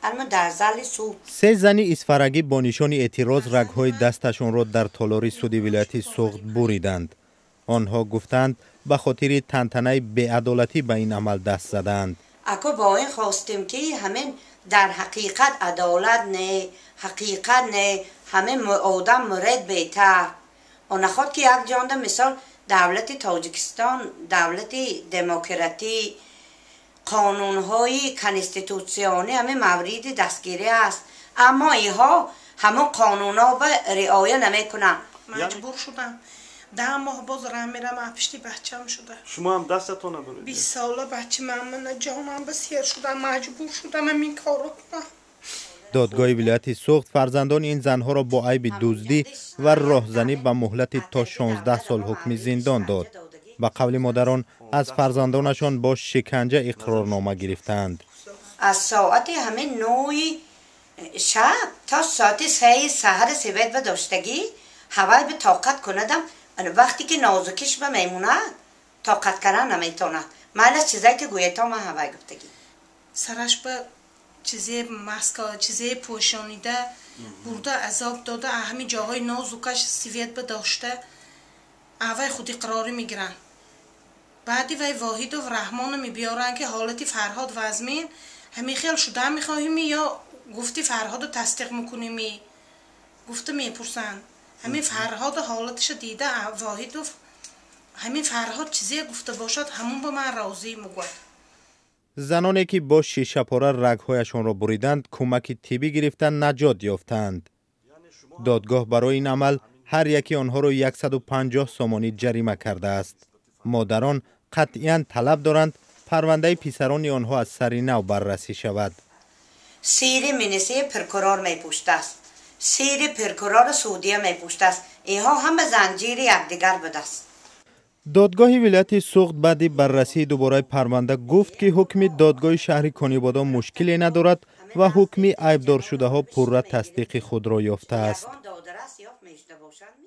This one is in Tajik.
Ама дар зали суд. Се зани исфарагӣ бо нишони эътироз рагҳои дасташонро дар толори суди вилояти Суғд буриданд. Онҳо гуфтанд, ба хотири тантанаи беадолатӣ ба ин амал даст задаанд. Ако, бо ин хостем, ки ҳамин дар ҳақиқат адолат не, ҳақиқат не, ҳамин одам муред беҳтар. Наход ки як ҷонда, мисол, давлати Тоҷикистон давлати демократӣ, қонунҳои конститутсионӣ ҳамин мавриди дастгирӣ аст, аммо инҳо ҳамон қонунҳо ба риоя намекунанд. Маҷбур шудам. 10 моҳ боз раҳ мерам, пишти бачам шуда. Шумо ҳам дастатона бурид? 20 сола бачи ман, мана ҷонам ба сер шудам, маҷбур шудам ҳамин корро кунам. Додгоҳи вилояти Суғд фарзандони ин занҳоро бо айби дуздӣ ва роҳзанӣ ба муҳлати то 16 сол ҳукми зиндон дод. Ба қавли модарон, аз фарзандонашон бо шиканҷа иқрорнома гирифтаанд. Аз соати ҳамин 9-и шаб то соати 3-и саҳари свет ба доштагӣ ҳавай ба тоқат кунадам. Вақте ки нозукиш ба мемонад, тоқат кардан наметавонад. Майла, чизае ки гӯето, ман ҳавай гуфтагӣ. Сараш ба чизе, маска, чизе пӯшонида бурда, азоб дода, ҳамин ҷоҳои нозукаш свет ба дошта, аввай худиқрорӣ мегиранд. Баъди вай Воҳидов Раҳмоно мебиёранд, ки ҳолати Фарҳод вазмин, ҳамин хел шуда мехоҳими ё гуфти Фарҳоду тасдиқ мекуними, гуфта мепурсанд. Ҳамин Фарҳоду ҳолаташа дида, Воҳидов ҳамин Фарҳод чизе гуфта бошад, ҳамон ба ман розӣ мегӯяд. Заноне, ки бо шишапора рагҳояшонро буриданд, кӯмаки тиббӣ гирифта наҷот ёфтаанд. Додгоҳ барои ин амал ҳар яки онҳоро 150 сомонӣ ҷарима кардааст. Модарон қатъиян талаб доранд, парвандаи писарони онҳо аз сари нав баррасӣ шавад. Сири милисия прокурор мепӯштааст, сири прокурору судья мепӯштааст. Инҳо ҳама занҷири якдигар будааст. Додгоҳи вилояти Суғд баъди баррасии дубораи парванда гуфт, ки ҳукми додгоҳи шаҳри Конибодом мушкиле надорад ва ҳукми айбдоршудаҳо пурра тасдиқи худро ёфтааст. Ягон додарас ёфт мешуда бошанд.